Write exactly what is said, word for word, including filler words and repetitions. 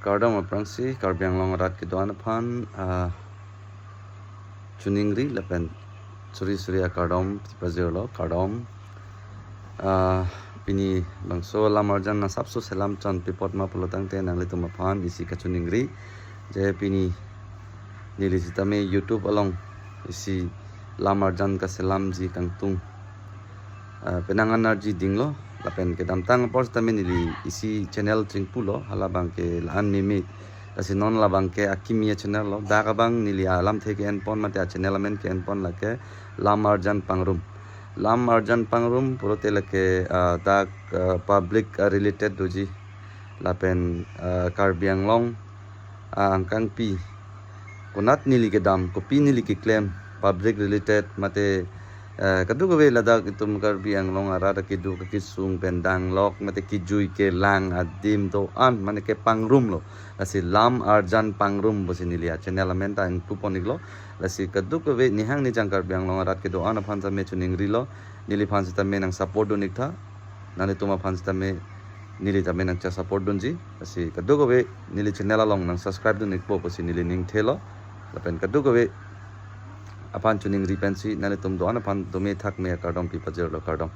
Kardom aphrangsi Karbi Anglong arat kedo-an aphan, ah, choningri lapen suri suri akardom pajirlo, kardom. Ah, pini bangso lam arjan asapso selam chonpi apot ma pulotangte nanglitum aphan isi kachoningri. Je pini neli sitame YouTube along isi lam arjan kaselamji kangtung, ah, penang an arji dinglo, lapen kedamtang apor sitame neli isi channel chingpulo, halabang ke la-an meme. Lasi non labang ke akimi a-channel lo, dak abang neli alamthe ke-enpon mate a-channel amen ke-enpon lake Lam Arjan Pangrum. Lam Arjan Pangrum pulote lake, ah, dak, ah, public, ah, related doji. Lapen, ah, Karbi Anglong, ah, angkangpi konat neli kedam, kopi neli keklem, public related mate, eh, kadokave ladak itum Karbi Anglong arat kedo kesung pen danglok mate kejui kelang adim do-an mane kepangrumlo. Lasi Lam Arjan Pangrum pusi neli a-channel amen ta ingpupon-iklo. Lasi kadokave nihang nijang Karbi Anglong arat kedo-an aphan sitame choningrilo, neliphan sitame nang support dun-iktha. Nanglitum aphan sitame neli tame nang cha support dunji. Lasi kadokave neli channel along nang subscribe dun-ikpo pusi neli ningthelo. Lapen kadokave aphan choningri pensi nanglitum do-an aphan dome thakme akardom pipajirlo, kardom.